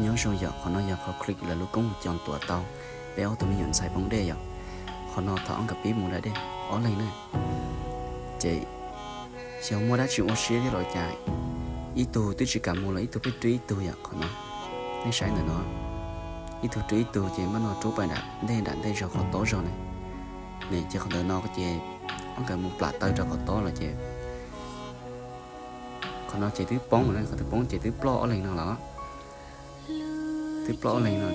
Nyob zoo yom, qhov no yog qhov clip lawv lub koob mus coj tuam tau peb ob tug me nyuam ntxhais poob dej yom. Qhov no thaum ob nkawd pib mus da dej ob leeg na, ces xyov muaj dab tsi ua siab thiab los cas, ib tug twb tsis kam mus los ib tug pheej rub ib tug yom. Qhov no nej saib ntawm no, ib tug rub ib tug ces npaj no rub pais nram ntej nram ntej zog qhov tob zog ne. Ne ces qhov ntawm no ces ob nkawd mus plam taw rau qhov tob lawm ces qhov no ces twb poob, qhov twb poob ces twb ploj ob leeg no lawm. Twb ploj ob leeg no,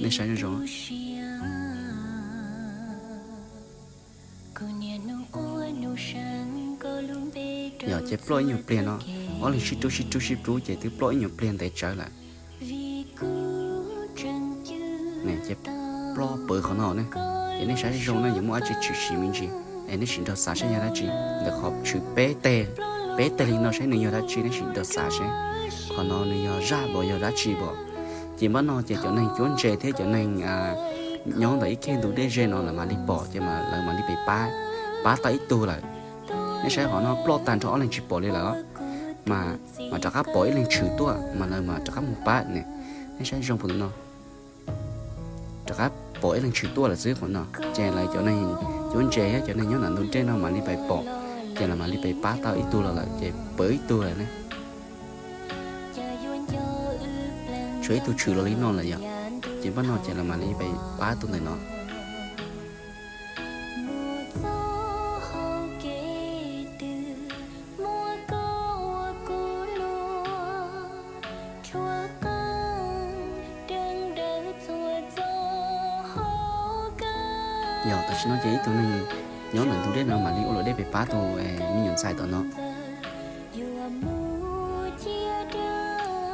nej saib zoo zoo. Yog ces ploj ib nyuag pliag no, ob leeg sib rub sib rub sib rub ces twb ploj ib nyuag pliag ntev tsawv lawm. Ces ploj pawv qhov no ne, ces nej saib zoo no yuav muaj dab tsi tshwm sim me ntsis, es nej sim nrog xav saib yog dab tsi ntawm qhov tshwm peb teg, peb teg li no saib nws yog dab tsi, nej sim nrog xav saib. Qhov no nws yog zaj npaum yog dab tsi npaum. Ces npaj no ces cov neeg cuab ntses thiab cov neeg nyob ntawm ib khej ntug dej ze no lawv mam li pom ces lawv mam li pab, pab tau ib tug lawm. Nej saib qhov no ploj tag nrho ob leeg tsis pom li lawm, mas, mas rov qab pom ib leeg tshwm tuaj mas lawv mam rov qab mus pab ne. Nej saib zoo puas no, rov qab pom ib leeg tshwm tuaj lawm xwb qhov no. Ces lawv cov neeg cuab ntses thiab cov neeg nyob ntawm ntug dej no mam li pais pom, ces lawv mam li pais pab tau ib tug los lawm ces pawv ib tug lawm ne. Tshuav ib tug tshwm los li no lawm yom, ces npaj no ces lawv mam li pais pab tus ntawm no. Yog tam sim no ces ib tug neeg nyob ntawm ntug dej no mam li ua luam dej pais pab tus me nyuam ntxhais tom no.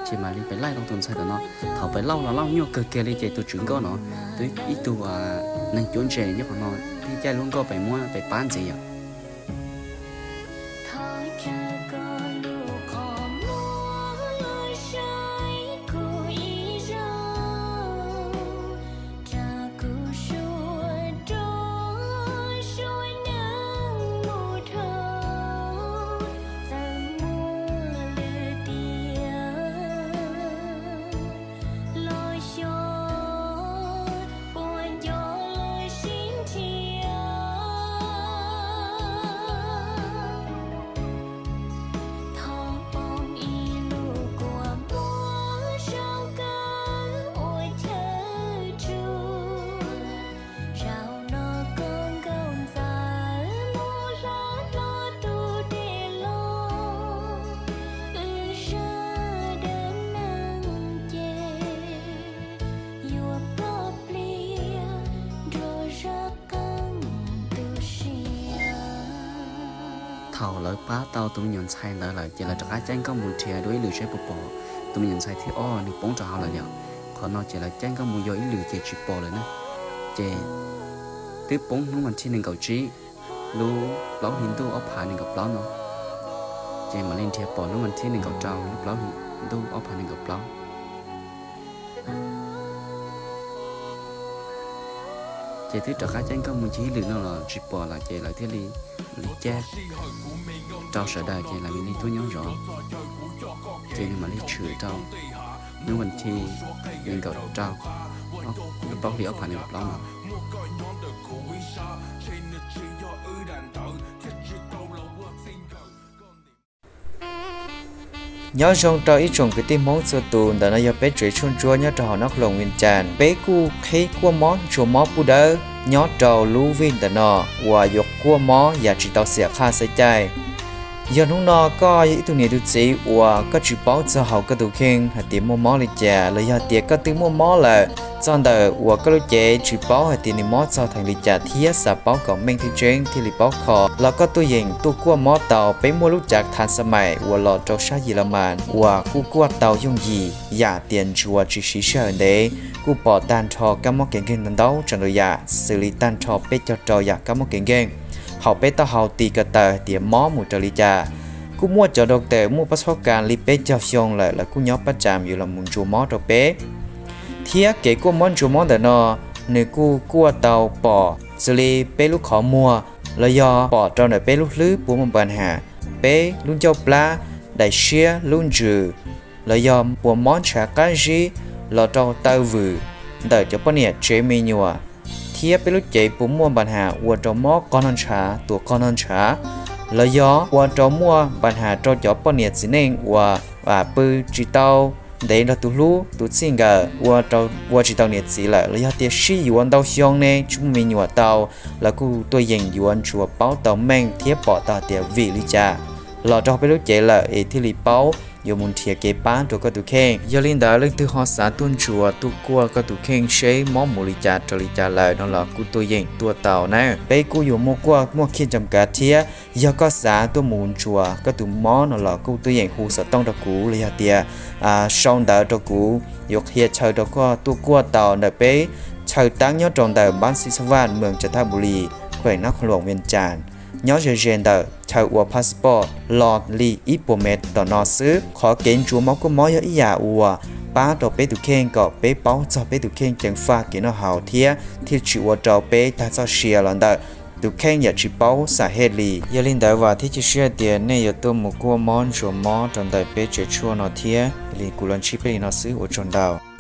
Ces mam li pais laij tau tus ntxhais tom no. Thaum pais laij los laij nyuaj kawg kiag li ces tus tswv nkoj no, tus ib tug neeg cuab ntses nyob qhov no thiaj caij lub nkoj pais muab pais pab ntxiv yom. Thaum lawv pab tau tus me nyuam ntxhais ntawd lawm ces lawv rov qab caij nkoj mus nrhiav dua ib lwm saib puas pom tus me nyuam ntxhais thib ob nws poob rau hauv lawm yom. Qhov no ces lawv caij nkoj mus yog ib lwm ces tsis pom lawm na. Ces twb poob hnub vas thib nees nkaum tsib lub plaub hli ntuj ob phav nees nkaum plaub no, ces mam li nrhiav pom hnub vas thib nees nkaum rau lub plaub hli ntuj ob phav nees nkaum plaub. Ces twb rov qab caij nkoj mus ncig ib lwm no los tsis pom lawm ces lawv thiaj li, li cab rau sawv daws ces lawv mam li tuaj nyob zov. Ces nws mam li tshwm rau hnub vas thib nees nkaum rau lub plaub hli ob phav nees nkaum plaub no. Nyob zoo rau ib tsoom kwv tij Hmoob txhua tus, ntawm no yog peb tsev tshuaj ntsuab nyob rau hauv North Loos, Vias Cas. Peb kuj qhib kuaj mob ntsuas mob pub dawb nyob rau lub vij ntawm no uas yuav kuaj mob yam tsis tau xiam qhaj xaiv caij. Yog hnub no koj yog ib tug niam tug txiv uas koj tsis paub txog hauv koj tus kheej hais tias muaj mob li cas los yog tias koj twb muaj mob lawm, txog ntawm uas koj lub cev tsis paub hais tias nws mob txog theem li cas thiab xav paub kom meej thiab tseeb thiaj li paub kho los koj tuaj yeem tuaj kuaj mob tau. Peb muaj lub cav thav xa mais uas los rau sab Yis Las Mas uas kuj kuaj tau yooj yim yam tias ntsuas tsis siv sij hawm ntev, kuj pom tag nrho kab mob kev nkeeg ntau ntau tsav ntau yam xws li tag nrho peb caug rau yam kab mob kev nkeeg. Hauv peb taub hau tis ko taw hais tias mob mus raws li cas. Kuj muaj cov doctor muaj pab txhab kas li peb caug xyoo lawm, lawv kuj nyob pab tsam yuav los mus ntsuas mob rau peb. Thiab kev kuaj mob ntsuas mob ntawm no, nws kuj kuaj tau pom xws li peb lub qhov muag, los yog pom rau ntawm peb lub hlwb puas muaj npa has, peb lub ncauj plab, daim siab, lub ntsws, los yog puas mob ntshav qab zib los rau taw vwm ntawm cov poj niam tsev me nyuam, thiab peb lub cev puas muaj npa has ua rau mob qog noj ntshav, tuam qog noj ntshav, los yog ua rau muaj npa has rau cov poj niam txiv neej uas pw tsis tau ntev nrog tus hlub tus txij nkawm, ua tsis tau niam txiv lawm, los yog tias sib yuav ntau xyoo ne tsis muaj me nyuam tau, los kuj tuaj yeem yuav ntsuas paub tau meej thiab pom tau tias vim li cas los rau peb lub cev lawm es thiaj li paub yuav mus nrhiav kev pab rau koj tus kheej. Yog li ntawd leej twg ho xav tuaj ntsuas tuaj kuaj koj tus kheej seb mob mus li cas raws li cas lawm no los kuj tuaj yeem tuaj tau na. Peb kuj yuav muaj kuaj muaj khiaj cam kav thiab. Yog koj xav tuaj mus ntsuas koj tus mob no los kuj tuaj yeem hu xov tooj rau kuv los yog tias sau ntawv rau kuv, yuav qhia chaw rau koj tuaj kuaj tau ntawm peb chaw tab nyob rau ntawm npab Xib Xab Vaj, moos Cas Thaj Npus Lis, khuem Nab Khoos Luam, Vias Cas, nyob ze ze ntawm chaw ua passport los li ib puas mev tom no xwb. Qhov kev ntsuas mob kuaj mob yog ib yam uas pab rau peb tus kheej kom peb paub txog peb tus kheej ceev faj kev noj haus thiab thiaj tsis ua rau peb tag txoj sia los ntawm tus kheej yam tsis paub xam hej li. Yog li ntawd vam thiab cia siab hais tias nej yuav tuaj mus kuaj mob ntsuas mob rau ntawm peb tsev tshuaj no thiab. Yog li kuv los ntsib peb li no xwb, ua tsaug ntau.